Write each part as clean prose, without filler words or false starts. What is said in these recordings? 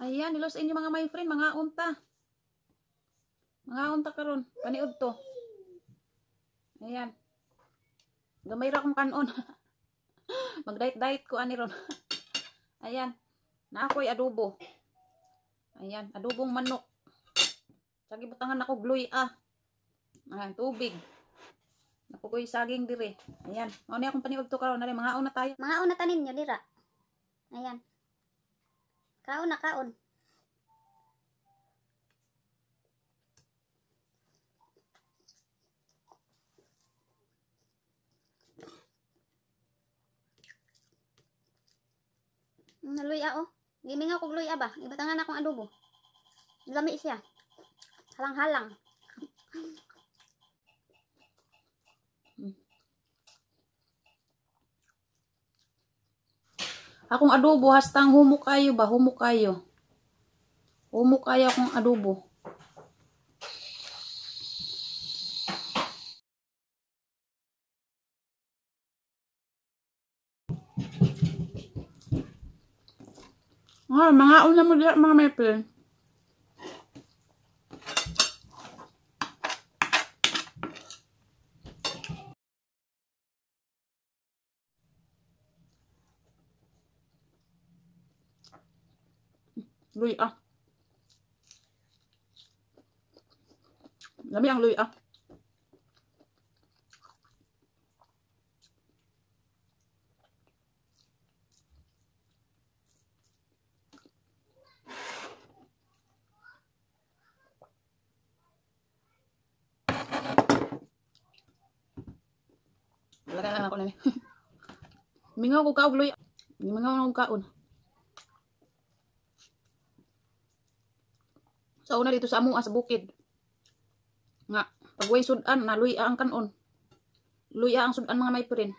Ayan, hello sa inyo mga my friend, mga unta. Mga unta karon, paniud to. Ayan. Gamay ra kong kanon. Mag-diet-diet ko ani ron. Ayan. Na ako'y adobo. Ayan, adobong manok. Sagi butangan ako gluy ah. Ayan, tubig. Napukoy saging dire. Ayan, mao ni akong paniud to karon, nari mga una tayo. Mga una tanin nyo dira. Ayan. Kaon na kaon. Naluya oh. Gimingaw kog luya ba? Ibatangan akong adobo. Lami siya. Halang-halang. Akong adobo hastang humo kayo ba? Humo kayo. Humo kayo akong adobo. Ah, mga una mo diya, mga may friend. Luy ah. Lami ang luy ah. Wala na ako na ni. Mingaw ko kaog luy. Mingaw ko kaon. Sa una dito sa amua sa bukid. Nga, pag way sudan, na luya ang kanon. Luya ang sudan mga may friend.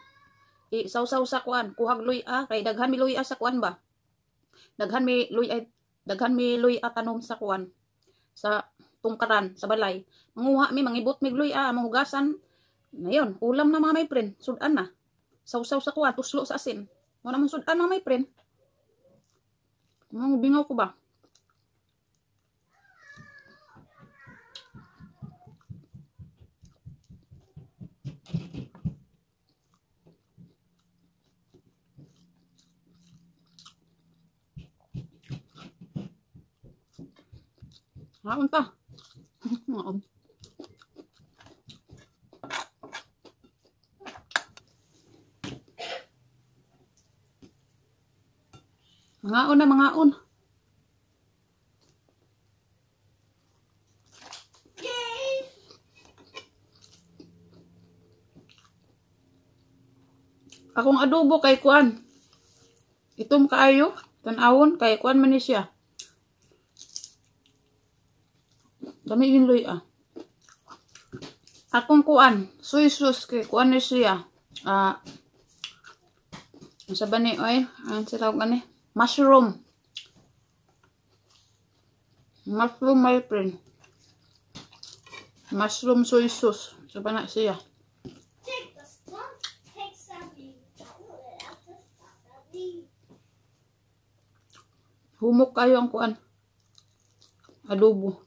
Isawsaw sa kuan, kuhag luya, kay daghan mi luya sa kuan ba? Daghan mi luya tanom sa kuan. Sa tungkaran, sa balay. Manguha mi, mangibot mi luya, manghugasan. Ngayon, ulam na mga may friend, sudan na. Sawsaw sa kuan, tuslo sa asin. Wala mong sudan mga may friend. Bingaw ko ba? Maon pa. Maon. Mangaon na, mangaon. Yay! Akong adobo kay kuan. Itom kaayo, tan-awon kay kuan man ni siya. Dami yung luy ah. Akong kuan, soy sauce kay kuan ni siya. Ah. Sa bani oy, ang sila ani? Mushroom. Mushroom my friend. Mushroom soy sauce. Sa bana siya. Humok kayo ang kuan. Adobo.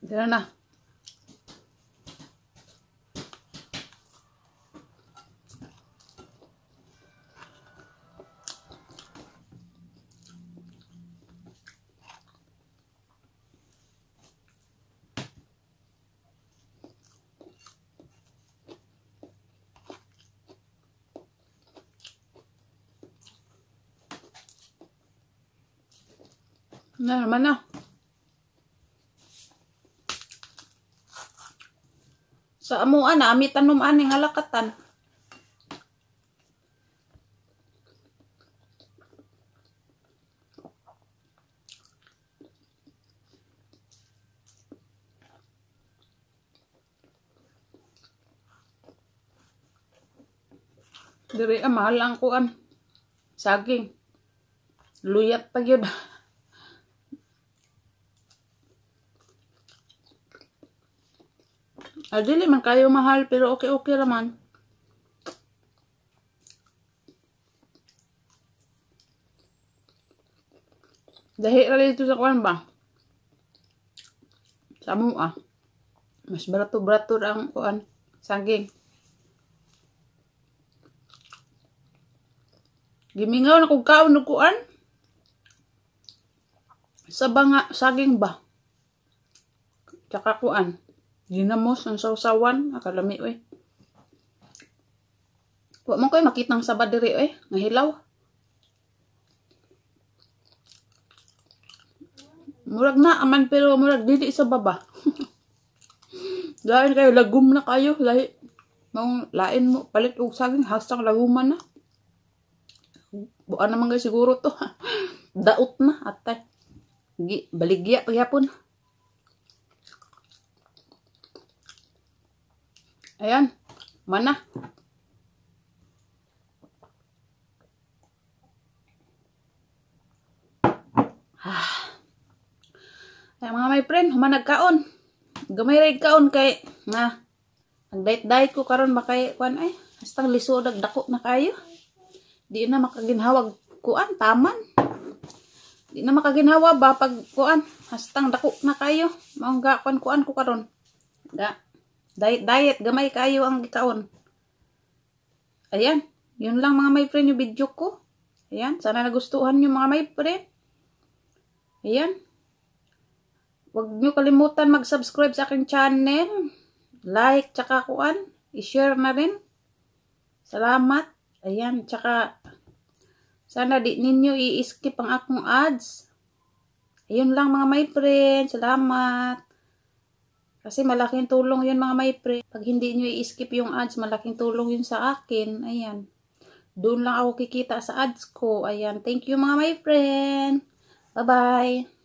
Dara na. Na naman na. Sa amuan na, ami tanom ani nga lakatan. Diri ah, mahal ang kuan. Saging. Luyat pa gyud. Ah, dili man kayo mahal pero okay-okay raman. Dahi ra dito sa kuan ba? Sa mua. Mas barato-barato ang kuan saging. Gimingaw na kog kaon og kuan. Sa banga saging ba? Tsaka kuan. Ginamos ang sawsawan, nakalami oy. Wa man koy makitang saba diri oy, nga hilaw. Murag na aman pero murag dili sa baba. Lain kayo, lagum na kayo. Lahi, maong lain mo, palit og saging, hasang laguman na. Buan naman kayo siguro to. Daot na, atay. Baligya pagyapon. Ayan, mana. Ay, mga my friend, human nagkaon. Gamay ra kaon kay nga nag-diet-diet ko karon ba kay kuan ay hastang lisod dako na kayo. Di na makaginhawag kuan taman. Di na makaginhawa ba pag kuan hastang dako na kayo. Maong ga kuan kuan ko karon. Ga diet diet gamay kayo ang gikaon. Ayan, yun lang mga my friend yung video ko. Ayan, sana nagustuhan niyo mga my friend. Ayan. Huwag nyo kalimutan mag-subscribe sa aking channel. Like, tsaka kuan. I-share na rin. Salamat. Ayan, tsaka sana di ninyo i-skip ang akong ads. Ayun lang mga my friend. Salamat. Kasi malaking tulong yun mga my friend. Pag hindi nyo i-skip yung ads, malaking tulong yun sa akin. Ayan. Doon lang ako kikita sa ads ko. Ayan. Thank you mga my friend. Bye-bye.